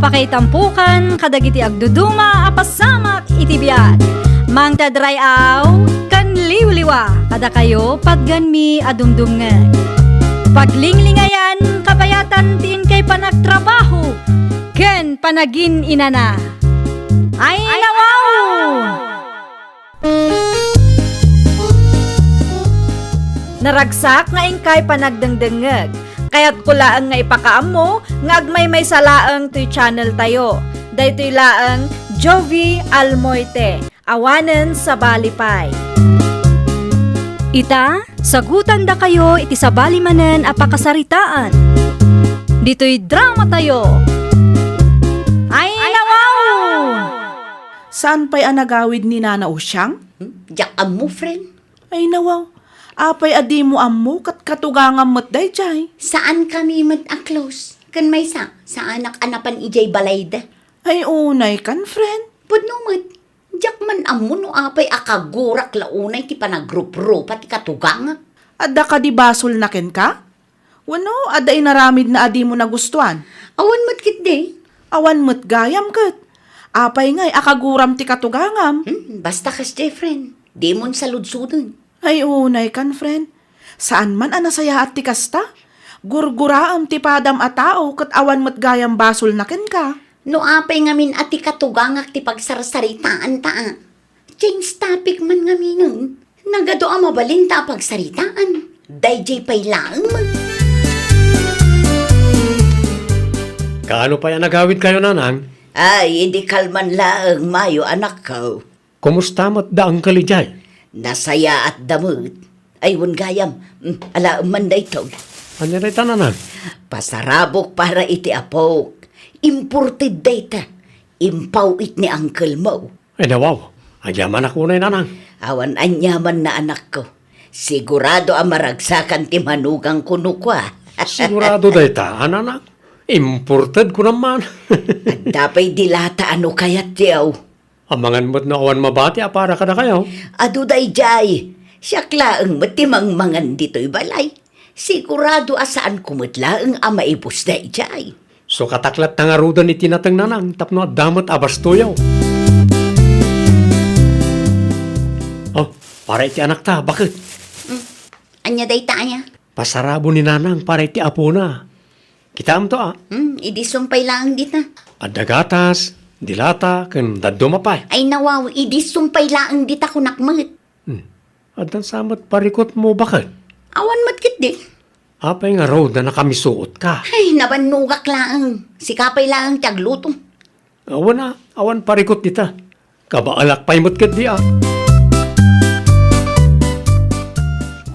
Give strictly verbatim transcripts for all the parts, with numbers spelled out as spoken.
Pakaitampokan kadagiti agduduma a pasamak iti biag. Mangted ray-aw ken liwliwa kadakayo patganmi a dumdumngeg. Paglinglingayan kabayatan ti inkay panagtrabaho ken panagin-inana. Ay, nawaw! Naragsak nga inkay panagdengdengngeg. Kayatko laeng nga ipakaammo nga agmaymaysa laeng toy channel tayo. Daytoy laeng Jovie Almoite, awanen sabali pay. Ita, sagutandakayo iti sabali manen a pakasaritaan. Ditoy drama tayo. Ay, nawaw! Saan pay a nagawid ni Nana Usiang? Hmm? Diak ammo, friend. Ay, nawaw. Apay a dimo ammo ket katugangam met daydiay? Saankami met a close. Ken maysa, saanak a napan idiay balayda. Ay, unay kan, friend. Pudno met. Diak man ammo no apay a kagurak la unay ti panagruprupa ti katugangak. Adda kadi basolna kenka? Wenno, adda inaramidna a dimo nagustuan? Awan met ketdi. Awan met gayam ket. Apay ngay a kaguram ti katugangam? Hmm, basta kasdiay, friend. Dimon saludsoden. Ay, unay kan, friend. Saan man a nasayaat ti kasta? Gurguraem ti padam a tao ket awan met gayam basolna kenka. No apay ngamin a ti katugangak ti pagsarsaritaanta a. Change topic man ngaminen. Nagadu a mabalinta a pagsaritaan. Daydiay pay laeng met. Kaano pay a nagawidkayo, Nanang? Ay, idi kalman laeng mayo, anakko. Kumusta met da Uncle idiay? Nasayaatda met. Ay, wen gayam. Mm, alaem man daytoy. Ania dayta, Nanang? Pasarabok para iti apok. Imported dayta. Impaw-it ni uncle mo. Ay, nawaw. Agyamanak unay, Nanang. Awan aniamanna, anakko. Sigurado a maragsakan ti manugangko no kua. Sigurado dayta, a, Nanang. Imported ko naman. Adda pay dilata a no kayatyo. Amangan met no awan mabati a para kadakayo. Adu daydiay. Siak laeng met ti mangmangan ditoy balay. Sigurado a saanko met laeng a maibus daydiay. Sukatak latta ngaruden iti nateng, Nanang, tapno adda met a bastoyo. Oh, para iti anakta, baket. Mm. Ania dayta aya? Pasarabo ni Nanang para iti apona. Kitaem to, a? Hmm, idi sumpay laeng dita. Adda gatas, dilata, ken dadduma pay. Ay, nawaw, idi sumpay laeng dita kunak met. Hmm. Addan sa met parikutmo, baket? Awan met ketdi. Apay ngarud a nakamisuotka? Ay, nabannogak laeng. Sika pay laeng ti agluto. Awan a, awan parikut dita. Kabaalak pay met ketdi a.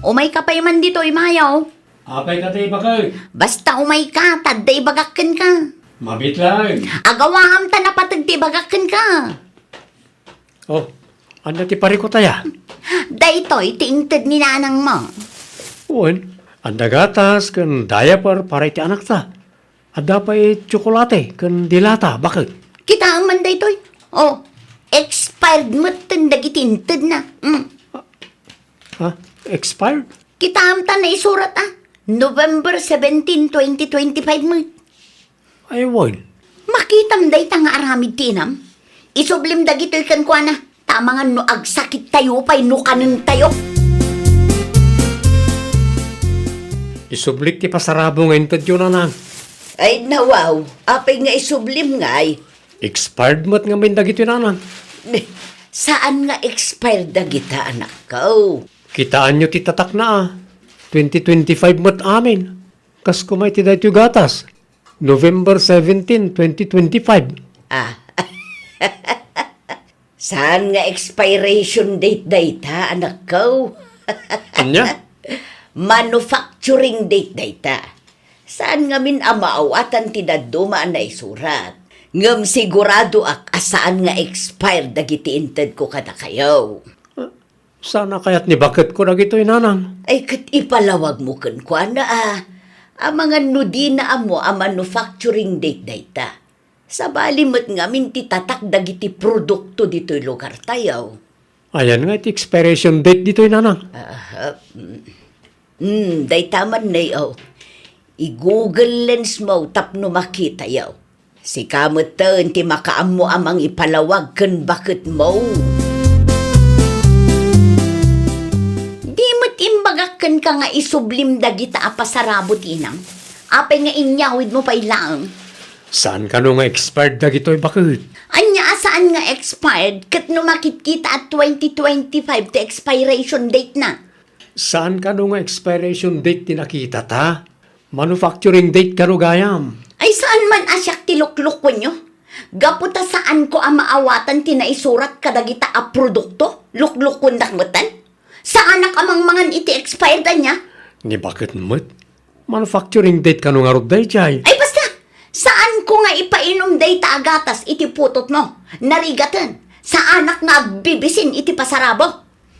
Umayka pay man ditoy, Mayo. Apay kadi, baket? Basta umayka, ta adda ibagak kenka. Mabiit laeng. Agawaam ta napateg ti ibagak kenka. Oh, ania ti parikut aya? Daytoy ti inted ni nanangmo. Wen, adda gatas ken diaper para iti anakta. Adda pay tsokolate ken dilata, baket. Kitaem man daytoy. Oh, expired metten dagiti intedna. Mm. Ha? Expired? Kitaem ta naisurat a November seventeen, twenty twenty-five met. Ay, wen. Makitam dayta nga aramid ti inam. Isublim dagitoy kenkuana, ta amangan no agsakittayo pay no kanentayo. Isublik ti pasarabo nga intedyo, nanang. Ay, nawaw, apay nga isublim ngay? Expired met ngamin dagitoy, nanang. Saan nga expired dagita, anakko? Kitaenyo ti tatakna a. Twenty twenty-five met amin. Kas kumay ti daytoy gatas. November seventeen, twenty twenty-five. Ah. Saan nga expiration date dayta, anakko? Ania? Manufacturing date dayta. Saan ngamin a maawatan ti dadduma a naisurat? Ngem siguradoak a saan nga expired dagiti intedko kadakayo. Saan a kayat ni baketko dagitoy, nanang? Ay, ket ipalawagmo kenkuana a. Amangan no dina ammo a manufacturing date dayta. Sabali met ngamin ti tatak dagiti produkto ditoy lugartayo. Ayan nga iti expiration date ditoy, nanang. Aha, mm. Mm, dayta man, nay, oh. I-Google Lens mo tapno makitayo. Sika metten ti makaammo a mangipalawag ken baketmo. Di met imbagak kenka nga isublim dagita a pasarabo ti inam? Apay nga inyawidmo pay laeng? Saan kano nga expired dagitoy, baket? Ania a saan nga expired ket no makitkita a twenty twenty-five ti expiration date na? Saan kano nga expiration date ti nakitata? Manufacturing date kano gayam? Ay, saan man a siak ti luklukuenyo? Gapu ta saanko a maawatan ti naisurat kadagita a produkto, luklukuendak metten? Saanak a mangmangan iti expired ania? Ni baket met? Manufacturing date kano ngarud daydiay? Ay, basta! Saanko nga ipainum dayta a gatas iti putotmo. Narigaten. Saanak nga agbibisin iti pasarabo.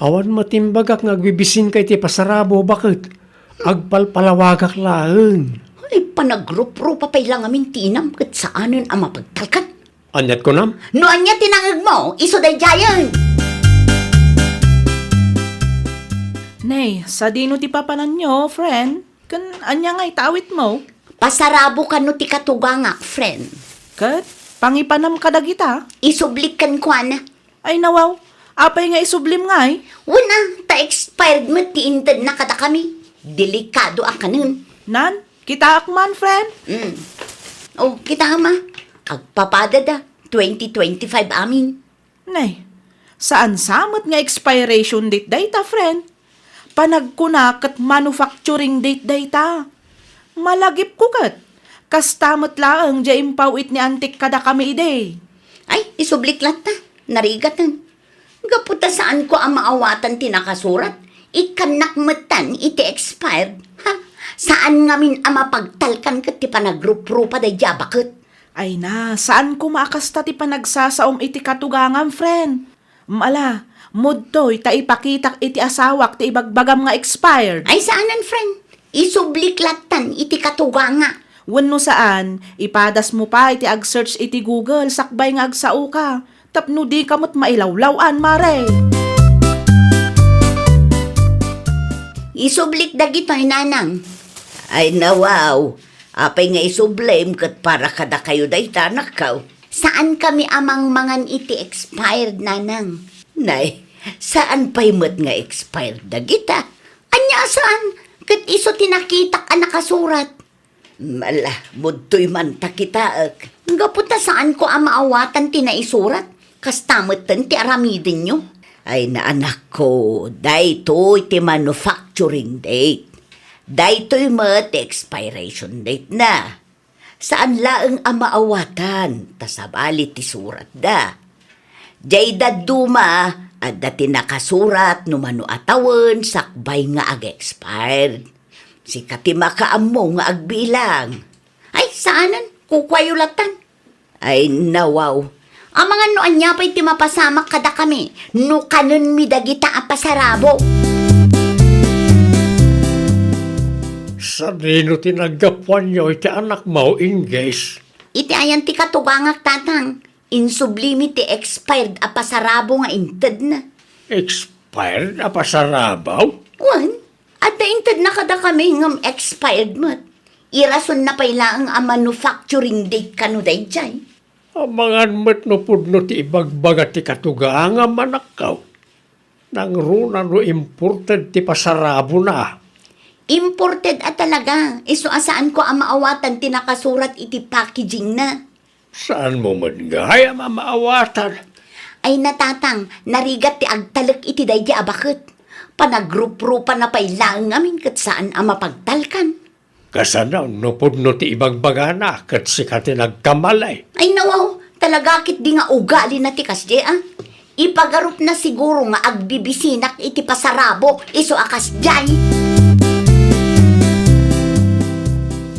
Awan met imbagak nga agbibisinka iti pasarabo, baket. Agpalpalawagak laeng. Ay, panagrup-rupa pay la ngamin ti inam ket saanen a mapagtalkan. Aniat kunam? No ania ti nangegmo, isu daydiayen. Nay, sadino ti papananyo, friend? Ken ania nga itaawitmo? Pasarabo kano ti katugangak, friend. Ket pangipanam kadagita? Isublik kenkuana. Ay, nawaw. Apay nga isublim ngay? Wen a, ta expired met ti intedna kadakami. Delikado a kanen. Nan, kitaak man, friend. Mm. Oh, kitaem a. Agpapada da. Twenty twenty-five amin. Nay, saan sa met nga expiration date dayta, friend? Panagkuna ket manufacturing date dayta. Malagipko ket, kasta met laeng diay impaw-it ni antik kadakami idi. Ay, isublik latta. Narigaten. Gapu ta saanko a maawatan ti nakasurat, ikkannak metten iti expired. Ha? Saan ngamin a mapagtalkan ket ti panagrup-rupa daydiay a baket. Ay na, saan koma a kasta ti panagsasaom iti katugangam, friend. Ala, mudtoy ta ipakitak iti asawak ti ibagbagam nga expired. Ay, saanen, friend. Isublik lattan iti katuganga. Wenno saan, ipadasmo pay ti ag-search iti Google sakbay nga agsaoka, tapno dika met mailawlaw-an, mare. Isublik dagitoy, nanang. Ay, nawaw. Apay nga isublim ket para kadakayo dayta, anakko? Saankami a mangmangan iti expired, nanang. Nay, saan pay met nga expired dagita? Ania a saan? Ket isu ti nakitak a nakasurat. Ala, mudtoy man ta kitaek. Gapu ta saanko a maawatan ti naisurat, kasta metten ti aramidenyo. Ay, anakko, daytoy ti manufacturing date. Daytoy met ti expiration date na. Saan laeng a maawatan, ta sabali ti suratda. Diay dadduma, adda ti nakasurat no mano a tawen sakbay nga ag-expired. Sika ti makaammo nga agbilang. Ay, saanen, kukuayo lattan. Ay, nawaw. Amangan no ania pay ti mapasamak kadakami, no kanenmi dagita a pasarabo. Sadino ti naggapuanyo iti anakmo, Ingges? Iti ayan ti katugangak, tatang. Insublimi ti expired a pasarabo nga intedna. Expired a pasarabo? Wen, adda intedna kadakami ngem expired met. Irasonna pay laeng a manufacturing date kano daydiay. Amangan met no pudno ti ibagbaga ti katugangam, anakko. Nangruna no imported ti pasarabona. Imported a talaga, isu a saanko a maawatan ti nakasurat iti packagingna. Saanmo met gayam a maawatan? Ay, natatang, narigat ti agtalek iti daydi a baket. Panagruprupana pay laeng ngamin ket saan a mapagtalkan. Kasano no pudno ti ibagbagana ket sika ti nagkamali? Ay, nawaw, talaga ket di nga ugalina ti kasdi, a. Ipagarupna siguro nga agbibisinak iti pasarabo, isu a kasdiay.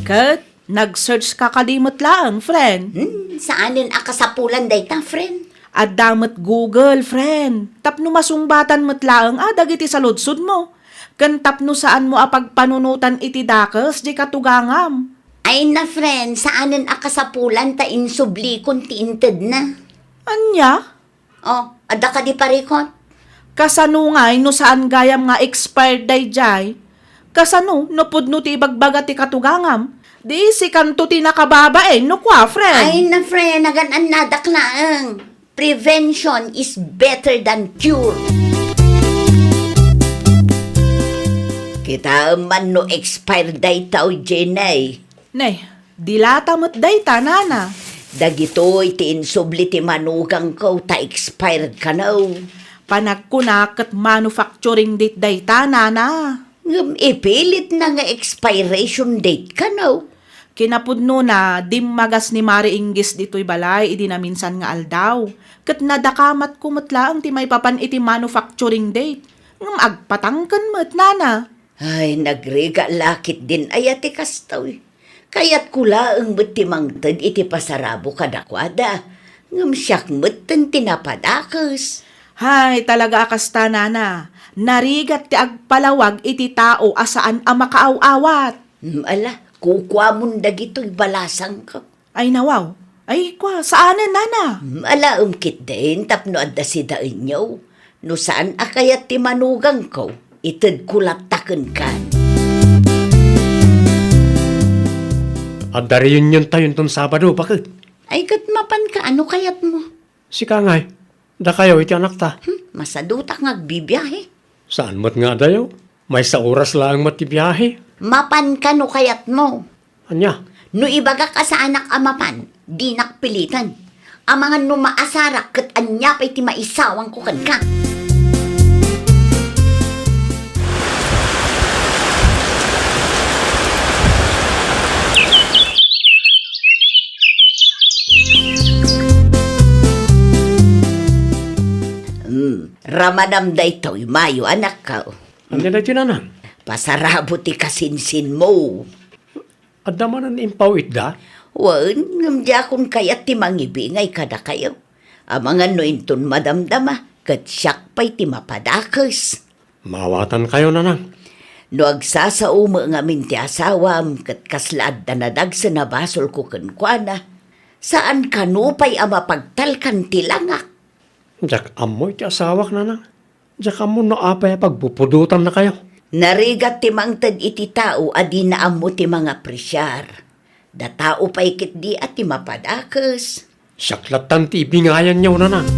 Ket nag-search ka kadi met laeng, friend? Hmm, saanen a kasapulan dayta, friend? Adda met Google, friend. Tapno masungbatan met laeng a dagiti saludsodmo. Ken tapno saanmo a pagpanunotan iti dakes diay katugangam. Ay na, friend, saanen a kasapulan ta insublikon ti intedna. Ania? Oh, adda kadi parikot? Kasano ngay no saan gayam nga expired daydiay? Kasano no pudno ti ibagbaga ti katugangam? Di sikanto ti nakababain, no kua, friend? Ay na, friend, nagan-annadak laeng. Prevention is better than cure. Kitaem man no expired dayta, Jenny. Nay, dilata met dayta, nana. Dagitoy ti insubli ti manugangko ta expired kano. Panagkuna ket manufacturing date dayta, nana. Ngem ipilitna nga expiration date kano. Kinapudnona, dimmagas ni Mari Inggis ditoy balay idi naminsan nga aldaw. Ket nadakamatko met laeng ti maipapan iti manufacturing date. Ngem agpatangken met, nana. Ay, nagrigat la ketdin aya ti kastoy. Kayatko laeng met ti mangted iti pasarabo kadakuada, ngem siak metten ti napadakes. Hay, talaga a kasta, nana. Narigat ti agpalawag iti tao a saan a makaaw-awat. Mm, ala, kukuamon dagitoy balasangko. Ay, nawaw. Ay, kua, saanen, nana? Mm, alaem ketdin tapno adda sidaenyo. No saan a kayat ti manugangko, itedko latta kenkan. Adda reuniontayo inton Sabado, baket. Ay, ket mapanka, ano kayatmo? Sika ngay, dakayo iti anakta. Hmm, masadutak nga agbibiahe. Saan met nga adayo? Maysa oras laeng met ti biahe. Mapanka no kayatmo. Ania? No ibagak a saanak a mapan, dinak piliten. Amangan no maasarak ket ania pay ti maisawangko kenka. Hmm, ramanam daytoy, Mayo, anakko. Ania daytoy, nanang? Pasarabo ti kasinsinmo. Adda manen impaw itda? Wen, ngem diakon kayat ti mangibingay kadakayo. Amangan no inton madamdama, ket siak pay ti mapadakes. Maawatankayo, nanang. No agsasao met ngamin ti asawam, ket kasla adda nadagsen a basolko kenkuana, saan kano pay a mapagtalkan ti langak. Diak ammo iti asawak, nanang. Diak ammo no apay a pagpupudotannakayo. Narigat ti mangted iti tao a dina ammo ti mangapresiar. Da tao pay ketdi a ti mapadakes. Siak lattan ti ibingayanyo, nanang.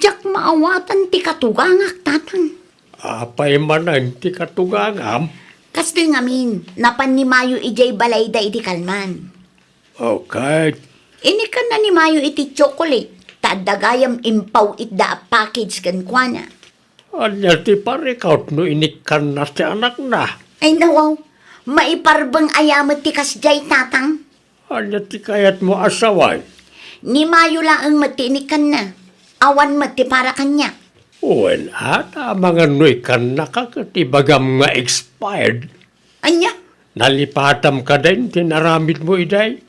Diak maawatan ti katugangak, tatang. Apay manen ti katugangam? Kastoy ngamin, napan ni Mayo idiay balayda idi kalman. Okay. Inikkanna ni Mayo iti chocolate, ta adda gayam impaw itda a package kenkuana. Ania ti parikawt no inikkanna ti anakna? Ay, nawaw. Maiparbeng aya met ti kasdiay, tatang? Ania ti kayatmo a sawen? Ni Mayo laeng met ti inikkanna. Awan met ti para kaniak. Wen, ata amangan no ikkannaka ket ibagam nga expired. Ania? Nalipatam kadin ti inaramidmo idiay?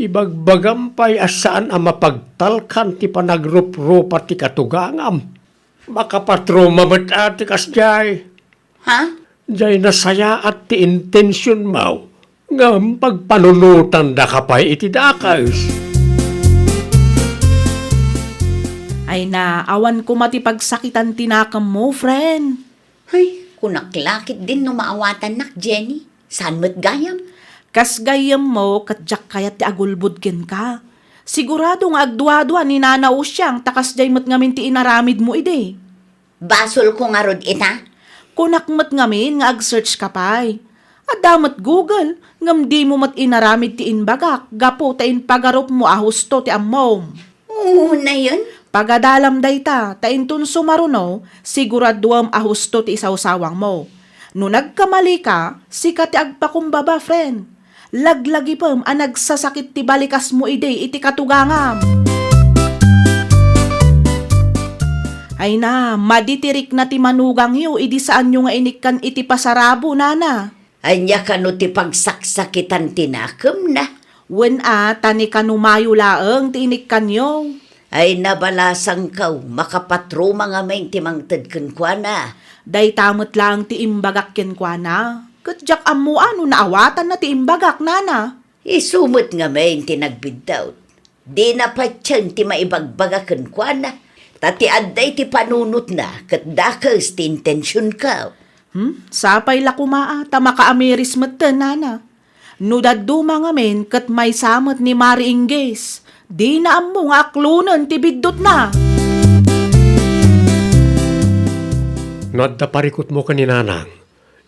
Ibagbagam pay a saan a mapagtalkan ti panagruprupa ti katugangam. Makapatruma met a ti kasdiay. Ha? Diay nasayaat ti intensionmo, ngem pagpanunotandaka pay iti dakes. Ay na, awan koma ti pagsakitan ti nakemmo, friend. Ay, kunak la ketdin no maawatannak, Jenny. Saan met gayam? Kas gayyemmo, ket diak kayat ti agulbod kenka. Sigurado nga agduadua ni Nana Usiang ta kasdiay met ngamin ti inaramidmo idi. Basolko ngarud ita? Kunak met ngamin nga ag-search ka pay. Adda met Google, ngem dimo met inaramid ti imbagak gapu ta impagarupmo a husto ti ammom. Unayen? Pagadalam dayta, ta inton sumaruno, siguraduem a husto ti isawsawangmo. No nagkamalika, sika ti agpakumbaba, friend. Laglagipem a nagsasakit ti balikasmo idi iti katugangam. Ay na, madi ti rikna ti manugangyo idi saanyo nga inikkan iti pasarabo, nana. Ania kano ti pagsaksakitan ti nakemna? Wen a, ta ni kano Mayo laeng ti inikkanyo. Ay, nabalasangko, makapatruma ngamin ti mangted kenkuana. Dayta met laeng ti imbagak kenkuana. Ket diak ammo a no naawatanna ti imbagak, nana. Isu met ngamin ti nagbiddut. Dina patien ti maibagbaga kenkuana, ta ti adda iti panunotna ket dakes ti intensionko. Hmm? Sapay la koma a ta makaamiris metten, nana. No dadduma ngamin ket maysa met ni Mari Inggis, dina ammo nga aklonen ti biddutna. No adda parikutmo ken ni Nanang,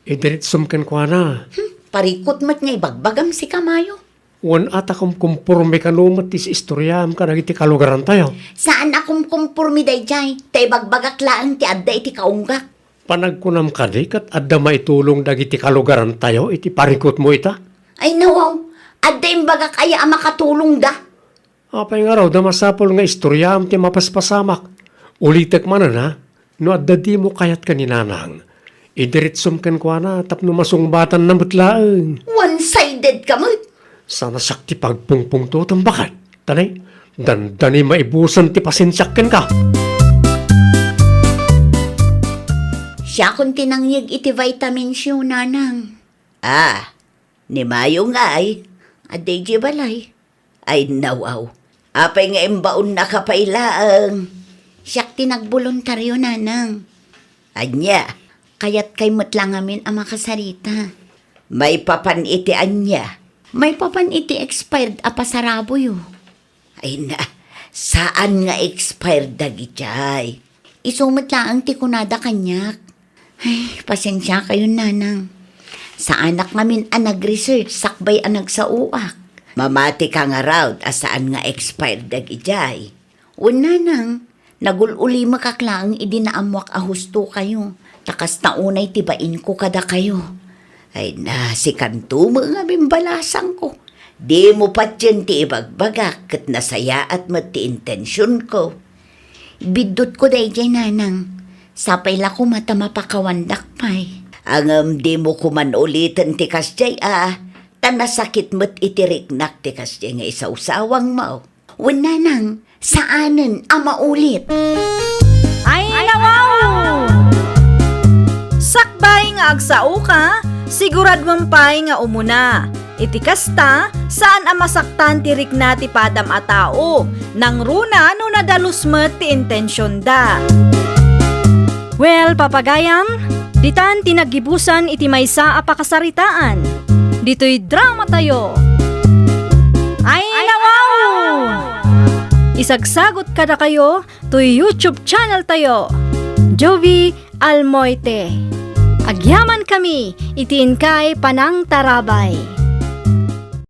idiritsom kenkuana. Hmm, parikut met nga ibagbagam, sika, Mayo. Wen a ta kumkumporme kano met ti istoriam kadagiti kalugarantayo? Saan a kumkumporme daydiay, ta ibagbagak laeng ti adda iti kaunggak. Panagkunam kadi ket adda maitulong dagiti kalugarantayo iti parikutmo ita? Ay, nawaw, adda imbagak aya a makatulongda? Apay ngarud a masapul nga istoriam ti mapaspasamak? Ulitek manen, a, no adda dimo kayat ken ni Nanang, idiritsom kenkuana tapno masungbatanna met laeng. One-sided ka met. Sana siak ti pagpungpungtotem, baket. Tani, dandani maibusen ti pasensiak kenka. Siakon ti nangyeg iti vitamin C, Nanang. Ah, ni Mayo ngay? Adda idiay balay. Ay, nawaw. Apay nga imbaonnaka pay laeng? Siak ti nagboluntario, Nanang. Ania? Kayatkay met la ngamin a makasarita. Maipapan iti ania? Maipapan iti expired a pasaraboyo. Ay na, saan nga expired dagitiay? Isu met laeng ti kunada kaniak. Ay, pasensiakayon, Nanang. Saanak ngamin a nag-research sakbay a nagsaoak. Mamati ka ngarud a saan nga expired dagitiay. Wen, Nanang, nagul-ulimekak laeng idi naammoak a husto kayo, ta kasta unay ti bainko kadakayo. Ay na, sikanto met ngamin balasangko. Dimo patien ti ibagbagak ket nasayaat met ti intensionko. Biddutko daydiay, Nanang. Sapay la koma ta mapakawandak pay. Ngem dimo koman uliten ti kasdiay a, ta nasakit met iti riknak ti kasdiay nga isawsawangmo. Wen, Nanang, saanen a maulit. Ay, nawaw! Sakbay nga agsaoka, siguraduem pay nga umuna. Iti kasta, saan a masaktan ti rikna ti padam a tao, nangruna no nadalus met ti intensionda. Well, papagayam, ditan ti naggibusan iti maysa a pakasaritaan. Ditoy dramatayo. Ay, nawaw! Isagsagot kadakayo toy YouTube channel tayo, Jovie Almoite. Agyamankami iti inkay panangtarabay.